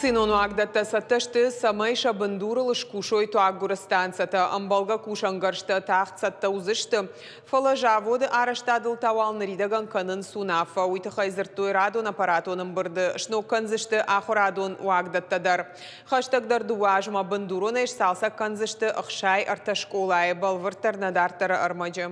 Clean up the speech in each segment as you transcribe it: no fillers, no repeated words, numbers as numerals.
Медицинон уагдӕттӕ цӕттӕ сты, цӕмӕй сӕ бындурыл скусой туаггуыры станцӕтӕ. Ӕмбӕлгӕ кусӕнгӕрзтӕ тагъд цӕттӕ уыдзысты. Фӕлӕ заводы арӕзтадыл та уал ныридӕгӕн кӕнынц уынаффӕ. Уый тыххӕй дзырдтой радон аппаратон ӕмбырды. Сног кӕндзысты ахуырадон уагдӕттӕ дӕр. Хӕстӕгдӕр дыууӕ азмӕ бындуронӕй сцалцӕг кӕндзысты 63 скъолайы, бӕлвырддӕр нӕ дарддӕры ӕрмӕджы.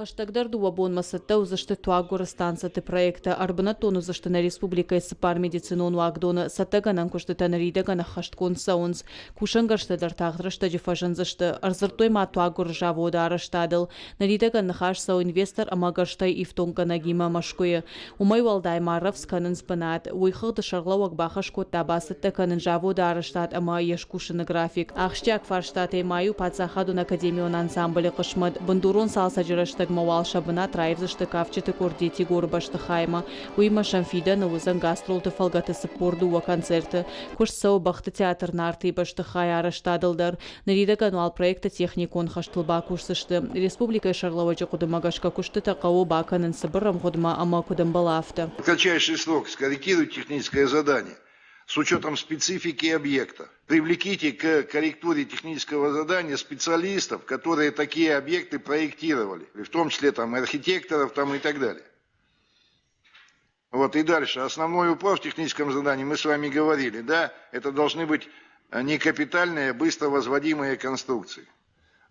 Хӕстӕгдӕр дыууӕ бонмӕ цӕттӕ уыдзысты туаггуыры станцӕты проекттӕ, ӕрбынӕттон уыдзысты нӕ республикӕйы цыппар медицинон уагдоны, цӕттӕгӕнӕн куыстытӕ ныридӕгӕн ӕххӕстгонд цӕуынц. Кусӕнгӕрзтӕ дӕр тагъд рӕстӕджы фӕзындзысты. Ӕрдзырдтой ма туаггуыры заводы арӕзтадыл. Ныридӕгӕн ныхас цӕуы инвестор ӕмӕ гӕрзтӕй ифтонггӕнӕгимӕ Мӕскуыйы. Уымӕй уӕлдай ма рӕвдз кӕнынц бынат. Уый хыгъды сӕргълӕууӕг бахӕс кодта бацӕттӕ кӕнын заводы арӕзтад ӕмӕ йе скусыны график. Ахсджиаг фарстатӕй ма иу паддзахадон академион ансамблы хъысмӕт. Бындурон цалцӕджы рӕстӕгмӕ уал сӕ бынат раивдзысты кафджыты къорд Дети-горы бӕстыхаймӕ. Уыимӕ сӕм фидӕны уыдзӕн гастролты фӕлгӕты 42 концерты. Куыст цӕуы бӕхты театр Нарты-йы бӕстыхайы арӕзтадыл дӕр. Ныридӕгӕн уал проекты техникон хӕстыл бакусдзысты. Республикӕйы сӕргълӕууӕджы хъуыдымӕ гӕсгӕ куыстытӕ хъӕуы бакӕнын цыбыр ӕмгъуыдмӕ ӕмӕ куыд ӕмбӕлы, афтӕ. В кратчайший срок скорректируйте техническое задание с учетом специфики объекта. Привлеките к корректуре технического задания специалистов, которые такие объекты проектировали, в том числе там, архитекторов там, и так далее. Вот и дальше. Основной упор в техническом задании, мы с вами говорили, да, это должны быть не капитальные, быстро возводимые конструкции.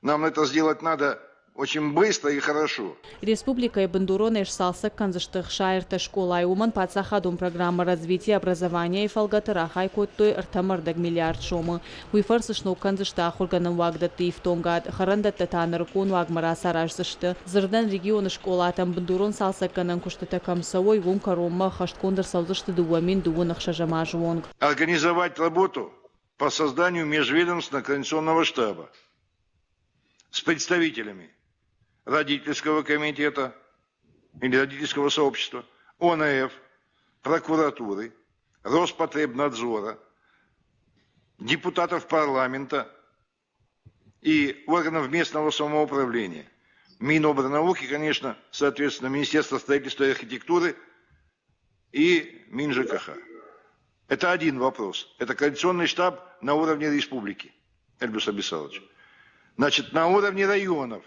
Нам это сделать надо очень быстро и хорошо. Республикӕйы бындуронӕй сцалцӕг кӕндзысты 63 скъолайы. Уымӕн паддзахадон программӕ «Развитие образования»-йы фӕлгӕты рахай кодтой 3,5 миллиард сомы. Уый фӕрцы сног кӕндзысты ахуыргӕнӕн уагдӕтты ифтонгад, хӕрӕндӕттӕ та нырыккон уагмӕ рацараздзысты. Дзырдӕн, регионы скъолатӕм бындурон цалцӕггӕнӕн куыстытӕ кӕм цӕуой, уым кӕронмӕ ӕххӕстгонд ӕрцӕудзысты 2026 азы онг. Организовать работу по созданию межведомственного координационного штаба с представителями родительского комитета или родительского сообщества, ОНФ, прокуратуры, Роспотребнадзора, депутатов парламента и органов местного самоуправления. Минобрнауки, конечно, соответственно, Министерство строительства и архитектуры и МинЖКХ. Это один вопрос. Это координационный штаб на уровне республики, Эльбрус Абисалович. Значит, на уровне районов,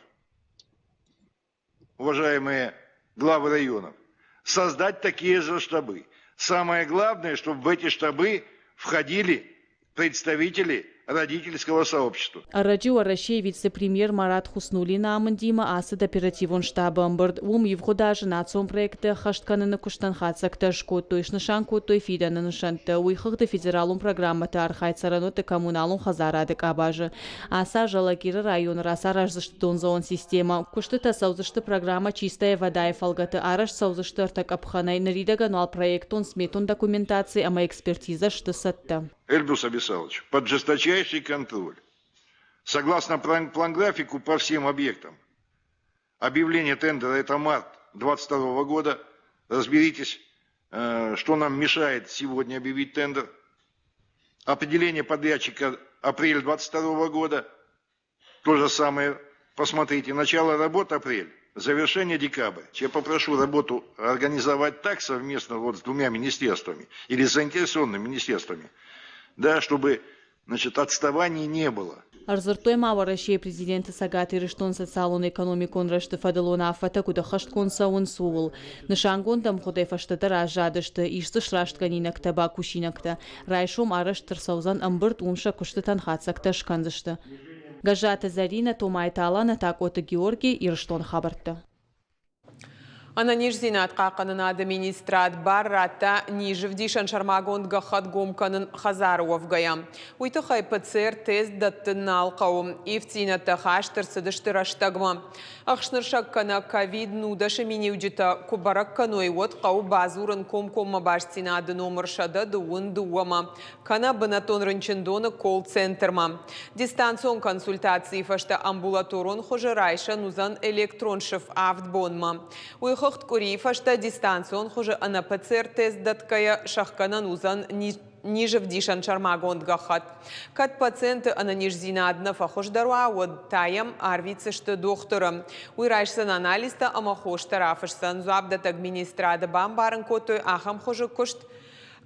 уважаемые главы районов, создать такие же штабы. Самое главное, чтобы в эти штабы входили представители родительского сообщества. Ӕрӕджы Уӕрӕсейы вице-премьер Марат Хуснуллины амындимӕ ацыд оперативон штабы ӕмбырд. Уым ивгъуыд азы национ проекттӕ ӕххӕст кӕныны куыстӕн хатдзӕгтӕ скодтой, снысан кодтой фидӕны нысӕнттӕ. Уый хыгъды федералон программӕты архайд цӕрӕнуӕтты коммуналон хӕдзарады къабазы. Ацы аз Алагиры районы рацараздзысты дондзӕуӕн системӕ. Куыстытӕ цӕудзысты программӕ «Чистая вода»-йы фӕлгӕты, арӕзт цӕудзысты ӕртӕ къӕпхӕнӕй. Ныридӕгӕн уал проектон-сметон документаци ӕмӕ экспертизӕ сты цӕттӕ. Эльбрус Абисалович, под жесточайший контроль. Согласно план-графику по всем объектам, объявление тендера это март 2022 года. Разберитесь, что нам мешает сегодня объявить тендер. Определение подрядчика апрель 2022 года. То же самое, посмотрите, начало работы апрель, завершение декабрь. Я попрошу работу организовать так совместно вот с двумя министерствами или с заинтересованными министерствами, да, чтобы, значит, отставаний не было. Ӕрдзырдтой ма Уӕрӕсейы Президенты Цӕгат Ирыстоны социалон-экономикон рӕзты фӕдыл уынаффӕтӕ куыд ӕххӕстгонд цӕуынц, ууыл. Нысангонд ӕмгъуыдӕй фӕстӕдӕр аззадысты, ис дзы срастгӕнинӕгтӕ, бакусинӕгтӕ. Райсом арӕзт ӕрцӕудзӕн ӕмбырд, уым сӕ куыстытӕн хатдзӕгтӕ скӕндзысты. Гӕззаты Зӕринӕ, Томайты Аланӕ, Такъоты Георгий, Ирыстоны хабӕрттӕ. Ӕнӕниздзинад хъахъхъӕнынады министрад бар радта низы вдисӕн сӕрмагонд гӕххӕтт гом кӕнын хӕдзары уӕвгӕйӕ. Уый тыххӕй ПЦР-тест дӕттын нал хъӕуы. Ивддзинӕдтӕ хаст ӕрцыдысты рӕстӕгмӕ. Ӕхснырсӕг кӕнӕ ковид-нудӕсы миниуджытӕ куы бӕрӕг кӕной, уӕд хъӕуы бадзурын комкоммӕ бастдзинады номыр 122-мӕ кӕнӕ бынӕттон рынчындоны колл-центрмӕ. Дистанцион консультацийы фӕстӕ амбулаторон хуызы райсӕн уыдзӕн электрон сыф авд бонмӕ. Уый хыгъд къуырийы фӕстӕ дистанцион хуызы ӕнӕ ПЦР-тест дӕтгӕйӕ сӕхгӕнӕн уыдзӕн низӕвдисӕн сӕрмагонд гӕххӕтт. Кӕд пациенты ӕнӕниздзинад нӕ фӕхуыздӕр уа, уӕд та йӕм арвитдзысты дохтыры. Уый райсдзӕн анализтӕ ӕмӕ хостӕ рафысдзӕн. Дзуапдӕттӕг министрады бамбарын кодтой, ахӕм хуызы куыст.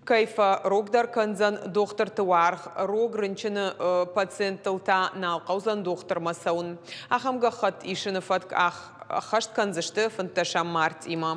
кӕй фӕрогдӕр кӕндзӕн дохтырты уаргъ, рог рынчыны пациенттыл та нал хъӕудзӕн дохтырмӕ цӕуын. Ахӕм гӕххӕтт исыны фӕтк ӕххӕст кӕндзысты фынддӕсӕм мартъимӕ.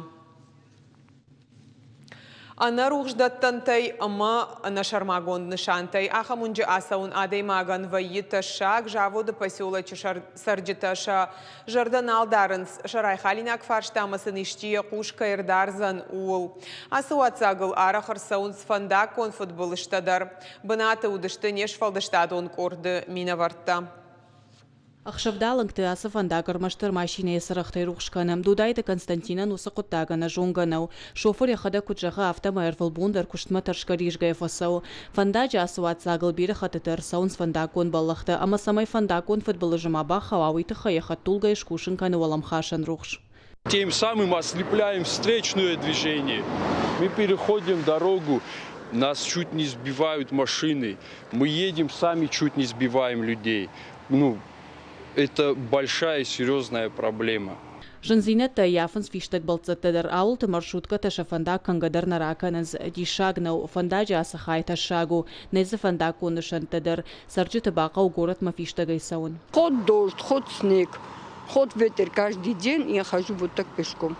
Ӕнӕрухсдӕттӕнтӕй ӕмӕ ӕнӕсӕрмагонд нысантӕй ахӕм уынджы ацӕуын адӕймагӕн вӕййы тӕссаг. Заводы поселочы цӕрджытӕ сӕ зӕрдӕ нал дарынц, сӕ райхалинаг фарстамӕ сын исчи йӕ хъус кӕй ӕрдардзӕн, ууыл. Ацы уаццагыл арӕх ӕрцӕуынц фӕндаггон фыдбылызтӕ дӕр. Бынаты уыдысты не сфӕлдыстадон къорды минӕвӕрттӕ. Ӕхсӕвдалынгты ацы фӕндаг ӕрмӕстдӕр машинӕйы цырӕгътӕй рухс кӕны. Дудайты Константинӕн уыцы хъуыддаг ӕнӕзонгӕ нӕу. Шофыр йӕхӕдӕг куыд зӕгъы, афтӕмӕй ӕрвылбон дӕр куыстмӕ тӕрсгӕ-ризгӕйӕ фӕцӕуы. Фӕндаджы ацы уадздзагыл бирӕ хӕттыты ӕрцӕуынц фӕндаггон бӕллӕхтӕ ӕмӕ цӕмӕй фӕндаггон фыдбылызы ма бахауа, уый тыххӕй йӕ хӕдтулгӕйы скусын кӕны уӕлӕмхасӕн рухс. Тем самым ослепляем встречное движение. Мы переходим дорогу, нас чуть не сбивают машины. Мы едем, сами чуть не сбиваем людей. Ну, это большая серьезная проблема. Зындзинӕдтӕ ӕййафынц фистӕг бӕлццӕттӕ дӕр. Ауылты маршруткӕтӕ сӕ фӕндаг кӕнгӕ дӕр нӕ ракӕнынц. Диссаг нӕу, фӕндаджы ацы хай тӕссаг у. Нӕй дзы фӕндаггон нысӕнттӕ дӕр. Цӕрджыты бахъӕуы горӕтмӕ фистӕгӕй цӕуын. Хоть дождь, хоть снег, хоть ветер, каждый день я хожу вот так пешком.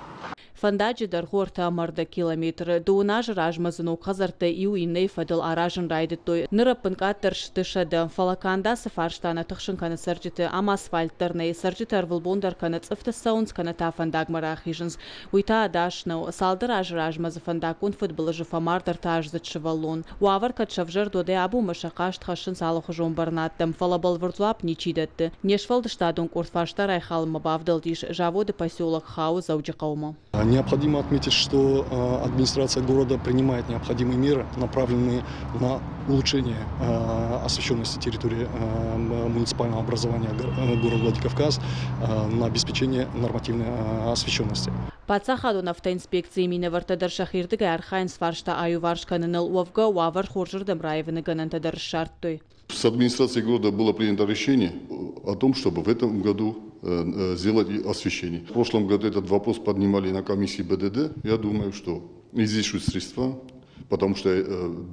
Фӕндаджы дӕргъ у ӕртӕ ӕмӕ ӕрдӕг километры. Дыууын азы размӕ дзы ног хӕдзӕрттӕ иу иннӕйы фӕдыл аразын райдыдтой. Ныр ӕппынкъаддӕр сты 100. Фӕлӕ канд ацы фарста нӕ тыхсын кӕны цӕрджыты. Ам асфальт дӕр нӕй. Цӕрджытӕ ӕрвылбон дӕр кӕнӕ цъыфты цӕуынц, кӕнӕ та фӕндагмӕ рахизынц. Уый та ӕдас нӕу. Цалдӕр азы размӕ дзы фӕндаггон фыдбылызы фӕмард ӕртӕаздзыд сывӕллон. Уавӕр кӕд сӕвзӕрд, уӕдӕй абонмӕ сӕ хъаст хӕссынц алыхуызон бӕрнадтӕм, фӕлӕ бӕлвырд дзуапп ничи дӕтты. Не сфӕлдыстадон къорд фарста райхалынмӕ бавдӕлдис. Заводы поселок хауы Дзӕуджыхъӕумӕ. Необходимо отметить, что администрация города принимает необходимые меры, направленные на улучшение освещенности территории муниципального образования города Владикавказ, на обеспечение нормативной освещенности. Паддзахадон автоинспекцийы минӕвӕрттӕ дӕр сӕхирдыгӕй архайынц фарста аиуварс кӕныныл. Уӕвгӕ, уавӕр хорзырдӕм раивыны гӕнӕнтӕ дӕр ссардтой. С администрацией города было принято решение о том, чтобы в этом году сделать освещение. В прошлом году этот вопрос поднимали на комиссии БДД. Я думаю, что изыщут средства, потому что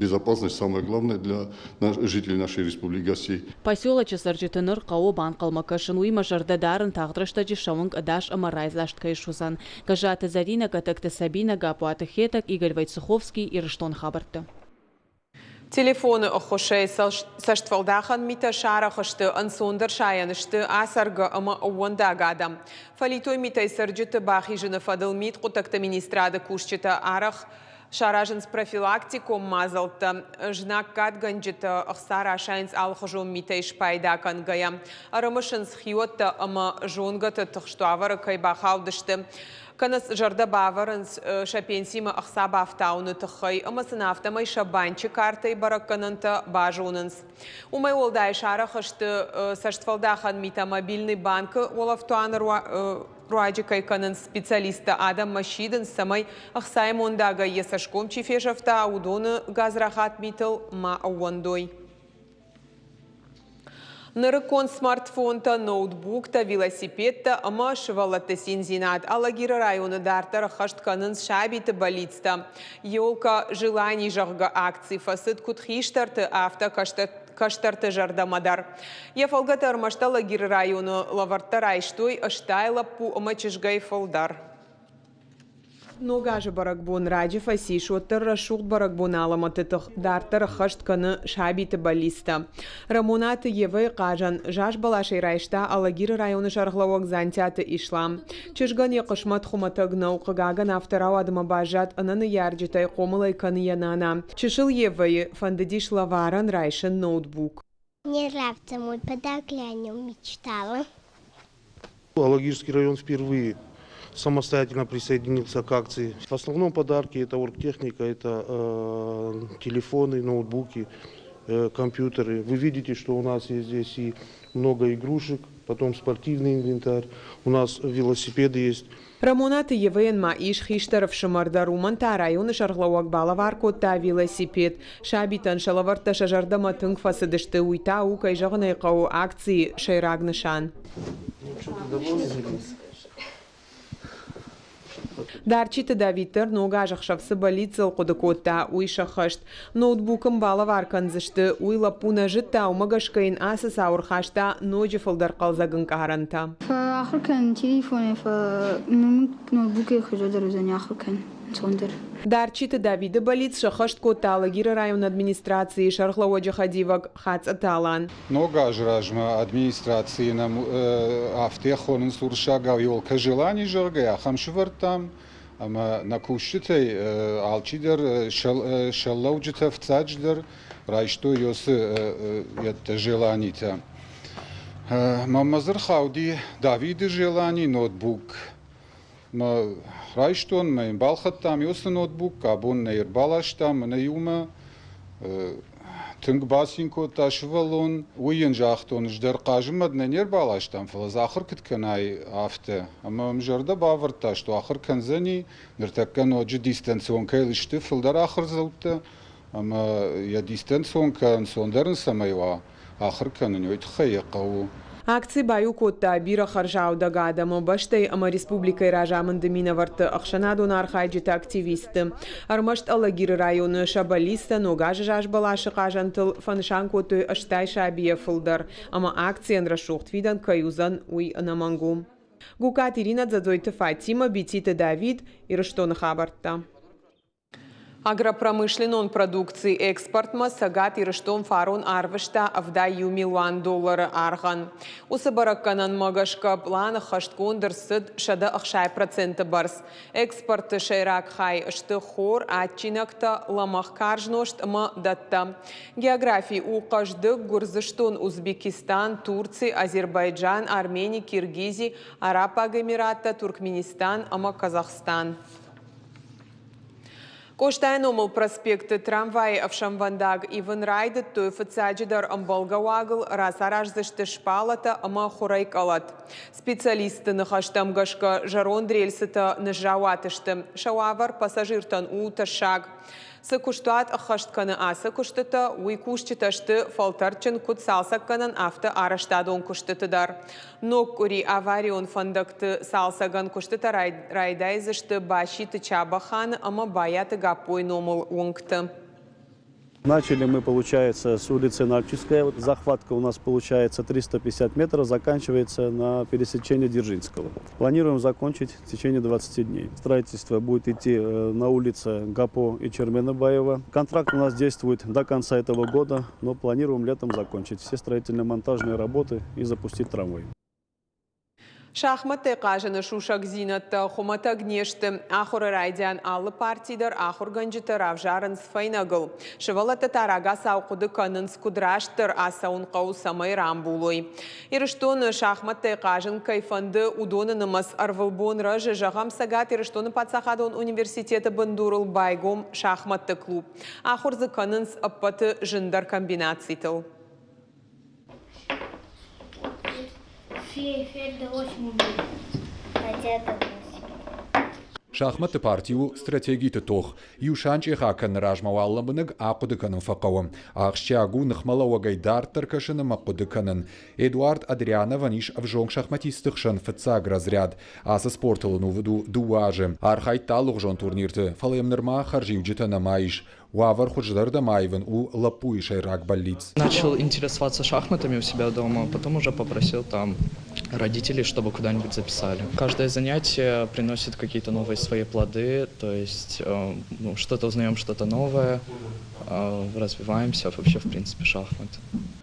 безопасность самое главное для жителей нашей республики, гостей. Поселочы цӕрджыты ныр хъӕуы банхъӕлмӕ кӕсын, уыимӕ зӕрдӕ дарын, тагъд рӕстӕджы сӕ уынг ӕдас ӕмӕ райдзаст кӕй суыдзӕн. Гӕззаты Зӕринӕ, Гӕтӕгты Сабинӕ, Гаппуаты Хетӕг, Игорь Войцеховский, Ирыстоны хабӕрттӕ. Телефоны ӕххуысӕй цӕстфӕлдахӕн митӕ сарӕх сты, ӕнцондӕр сайӕн сты ацӕргӕ ӕмӕ ӕууӕндаг адӕм. Фӕлитой митӕй цӕрджыты бахизыны фӕдыл мидхъуыддӕгты министрады кусджытӕ арӕх саразынц профилактикон мадзӕлттӕ. Знаггадгӕнджытӕ ӕхца расайынц алыхуызон митӕй спайда кӕнгӕйӕ. Ӕрымысынц хиуӕттӕ ӕмӕ зонгӕты тыхст уавӕры кӕй бахаудысты. Кӕнӕ зӕрдӕ бавӕрынц сӕ пенсимӕ ӕхца бафтауыны тыххӕй ӕмӕ сын афтӕмӕй сӕ банчы картӕйы бӕрӕггӕнӕнтӕ базонынц. Уымӕй уӕлдай сарӕх сты цӕстфӕлдахӕн митӕ мобильный банкы уӕлӕфтуаны руаджы кӕй кӕнынц специалисттӕ адӕммӕ сидынц, цӕмӕй ӕхцайы мондагӕй йӕ цӕсгом чи фесӕфта, уыдоны гадзрахат митыл ма ӕууӕндой. Нырыккон смартфонтӕ, ноутбуктӕ, велосипедтӕ ӕмӕ сывӕллӕтты циндзинад Алагиры районы дарддӕр ӕххӕст кӕнынц сабиты бӕллицтӕ. Елка желаний, зӕгъгӕ, акци фӕцыд куыд хистӕрты, афтӕ кӕстӕрты зӕрдӕмӕ дӕр. Йӕ фӕлгӕты ӕрмӕст Алагиры районы лӕвӕрттӕ райстой 80 лӕппу ӕмӕ чызгӕй фылдӕр. Ног азы бӕрӕгбон раджы фӕцис, уӕддӕр рӕсугъд бӕрӕгбон алӕмӕты тых дарддӕр ӕххӕст кӕны сабиты бӕллицтӕ. Рӕмонаты Евӕйы хъазӕн заз бӕласӕй райста Алагиры районы сӕргълӕууӕг Дзантиаты Ислам. Чызгӕн йӕ хъысмӕт хуымӕтӕг нӕу, хъыгагӕн, афтӕ рауад ӕмӕ баззад ӕнӕ ныййарджытӕй, хъомыл ӕй кӕны йӕ нана. Чысыл Евӕйы фӕндыдис лӕварӕн райсын ноутбук. Мне нравится мой подарок, я о нем мечтала. Алагирский район впервые самостоятельно присоединился к акции. В основном подарки это оргтехника, это телефоны, ноутбуки, компьютеры. Вы видите, что у нас есть здесь и много игрушек, потом спортивный инвентарь, у нас велосипеды есть. Рӕмонаты Евӕйӕн ма ис хистӕр ӕфсымӕр дӕр, уымӕн та районы сӕргълӕууӕг балӕвар кодта велосипед. Сабитӕн сӕ лӕвӕрттӕ сӕ зӕрдӕмӕ тынг фӕцыдысты, уый та у, кӕй зӕгъын ӕй хъӕуы, акцийы сӕйраг нысан. Дарчиты Давид дӕр ног азы хсӕв цы бӕллиццыл хъуыды кодта, уый сӕххӕст. Ноутбук ын балӕвар кӕндзысты, уый лӕппу нӕ зыдта, уымӕ гӕсгӕ йын ацы цау ӕрхаста ноджы фылдӕр хъӕлдзӕг ӕнкъарӕнтӕ. Фӕахуыр кӕнын телефонӕй, фӕлӕ ноутбукӕй хуыздӕр уыдзӕни ахуыр кӕнын ӕнцондӕр. Дарчиты Давиды бӕллиц сӕххӕст кодта Алагиры районы администрацийы сӕргълӕууӕджы хӕдивӕг Хацъӕты Алан. Ног азы размӕ администрацийы нӕм афтӕ хонынц уырыссагау елка желаний, зӕгъгӕ, ахӕм сывӕрдтам. Ӕмӕ нӕ кусджытӕй алчидӕр сӕллӕуджытӕ фыццаджыдӕр райстой уыцы желанитӕ. Мӕнмӕ дзы рхауди Давиды желани ноутбук. Мӕ райстон, мӕ йын балхӕдтам уыцы ноутбук, абон нӕ ӕрбаластам мӕнӕ иумӕ. Тынг бацин кодта сывӕллон. Уый йын загътон, ӕз дӕр хъазынмӕ нӕ не рбаластам, фӕлӕ дзы ахуыр куыд кӕнай, афтӕ. Ӕмӕ мӕм зӕрдӕ бавӕрдта, что ахуыр кӕндзӕни, ныртӕккӕ ноджы дистанционкӕйыл сты фылдӕр ахуырдзӕуттӕ, ӕмӕ йӕ дистанционкӕ ӕнцондӕр ын цӕмӕй уа ахуыр кӕнын, уый тыххӕй йӕ хъӕуы. Акци баиу кодта бирӕ хӕрзаудӕг адӕмы, бӕстӕйы ӕмӕ республикӕйы разамынды минӕвӕртты, ӕхсӕнадон архайджыты, активистты. Ӕрмӕст Алагиры районы сӕ бӕллицтӕ Ног азы зазбӕласы хъазӕнтыл фӕнысан кодтой 80 сабийӕ фылдӕр, ӕмӕ акцийӕн рӕсугъд фидӕн кӕй уыдзӕн, уый ӕнӕмӕнг у. Гукаты Иринӕ, Дзӕдзойты Фатимӕ, Бититы Давид, Ирыстоны хабӕрттӕ. Агропромышленнон продукцийы экспортмӕ Цӕгат Ирыстон фарон арвыста 71 милуан доллары аргъӕн. Уыцы бӕрӕггӕнӕнмӕ гӕсгӕ пълан ӕххӕстгонд ӕрцыд 160% бӕрц. Экспорты сӕйраг хай сты хор, адджинӕгтӕ, лӕмӕгъ карз нозт ӕмӕ дӕттӕ. Географи у хъӕздыг Гуырдзыстон, Узбекистан, Турци, Азербайджан, Армени, Киргизи, Араббаг Эмираттӕ, Туркменистан ӕмӕ Казахстан. Къостайы номыл проспекты трамвайы ӕфсӕнвӕндаг ивын райдыдтой, фыццаджыдӕр ӕмбӕлгӕ уагыл рацараздзысты шпалатӕ ӕмӕ хурӕй къӕлӕт. Специалистты ныхӕстӕм гӕсгӕ зӕронд рельсытӕ ныззауат сты. Сӕ уавӕр пассажиртӕн у тӕссаг. Цы куыстуат ӕххӕст кӕны ацы куыстытӕ, уый кусджытӕ сты фӕлтӕрдджын куыд цалцӕггӕнӕн, афтӕ арӕзтадон куыстыты дӕр. Ног къуыри аварион фӕндӕгты цалцӕгӕн куыстытӕ райдайдзысты Баситы Чабӕханы ӕмӕ Байаты Гаппойы номыл уынгты. Начали мы, получается, с улицы Нальчикская. Вот захватка у нас получается 350 метров, заканчивается на пересечении Дзержинского. Планируем закончить в течение 20 дней. Строительство будет идти на улице Гапо и Чермена Баева. Контракт у нас действует до конца этого года, но планируем летом закончить все строительно-монтажные работы и запустить трамвай. Шахматтӕй хъазыны сусӕгдзинӕдтӕ хуымӕтӕг не сты. Ахуыры райдиан алы парти дӕр ахуыргӕнджытӕ равзарынц фӕйнӕгыл. Сывӕллӕттӕ та рагацау хъуыды кӕнынц, куыд растдӕр ацӕуын хъӕуы, цӕмӕй рамбулой. Ирыстоны шахматтӕй хъазын кӕй фӕнды, уыдоны нымӕц ӕрвылбон рӕзы. Зӕгъӕм, Цӕгат Ирыстоны паддзахадон университеты бындурыл байгом шахматты клуб. Ахуыр дзы кӕнынц ӕппӕты зындӕр комбинацитыл. Шахматты парти у стратегиты тох. Иу санчъех акӕныны размӕ уал лӕмбынӕг ахъуыды кӕнын фӕхъӕуы. Ахсджиаг у ныхмӕлӕууӕгӕй дарддӕр кӕсын ӕмӕ хъуыды кӕнын. Эдуард Адриановӕн ис ӕвзонг шахматистты хсӕн фыццаг разряд. Ацы спортыл ӕнувыд у дыууӕ азы. Архайдта алыгъуызон турнирты, фӕлӕ йӕм нырма хӕрзиуджытӕ нӕма ис. Уавӕр хуыздӕрдӕм аивын у лӕппуйы сӕйраг бӕллиц. Начал интересоваться шахматами у себя дома, потом уже попросил там родителей, чтобы куда-нибудь записали. Каждое занятие приносит какие-то новые свои плоды, то есть ну, что-то узнаем, что-то новое, развиваемся вообще, в принципе, шахматы.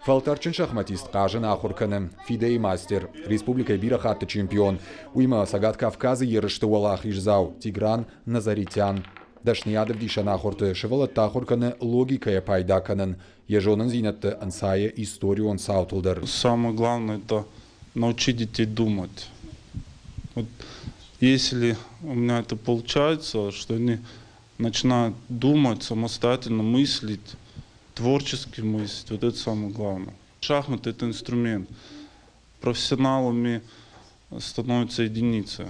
Фӕлтӕрдджын шахматист хъазын ахуыр кӕны ФИДЕ-йы мастер, республикӕйы бирӕ хатты чемпион, уыимӕ Цӕгат Кавказы ерысты уӕлахиздзау Тигран Назаритян. Дӕсныйад ӕвдисӕн ахуырты сывӕллӕтты ахуыр кӕны логикӕйӕ пайда кӕнын, йӕ зонындзинӕдты ӕнцайы историон цаутыл дӕр. Самое главное это научить детей думать. Вот если у меня это получается, что они начинают думать, самостоятельно мыслить, творчески мыслить, вот это самое главное. Шахматы – это инструмент. Профессионалами становятся единицы.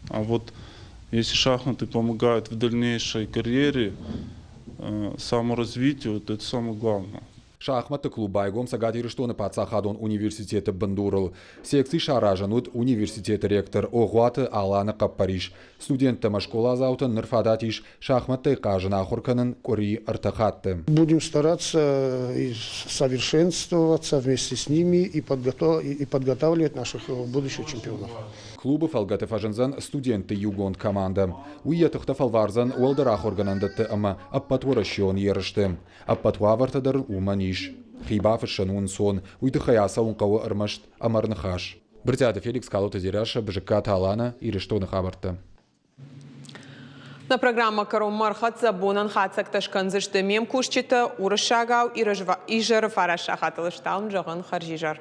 А вот если шахматы помогают в дальнейшей карьере, саморазвитию, вот это самое главное. Шахматты клуб байгом Цӕгат Ирыстоны паддзахадон университеты бындурыл. Секци саразӕн уыд университеты ректор Огъуаты Аланы хъӕппӕрис. Студенттӕ ӕмӕ скъоладзаутӕн ныр фадат ис шахматтӕй хъазын ахуыр кӕнын къуыри ӕртӕ хатты. Будем стараться совершенствоваться вместе с ними и подготавливать наших будущих чемпионов. Клубы фӕлгӕты фӕзындзӕн студентты иугонд командӕ. Уый йӕ тыхтӕ фӕлвардзӕн уӕлдӕр ахуыргӕнӕндӕтты ӕмӕ ӕппӕтуӕрӕсеон ерысты. Ӕппӕт уавӕртӕ дӕр уымӕн ис. Хи бафыссын у ӕнцон, уый тыххӕй ацӕуын хъӕуы ӕрмӕст ӕмӕрныхас. Брытъиаты Феликс, Калоты Дзерассӕ, Бызыккаты Аланӕ, Ирыстоны хабӕрттӕ. Нӕ программӕ кӕронмӕ ӕрхӕццӕ бонӕн хатдзӕгтӕ скӕндзысты ме мкусджытӕ уырыссагау изӕры фараст сахатыл стаун зӕгъын хӕрзизӕр.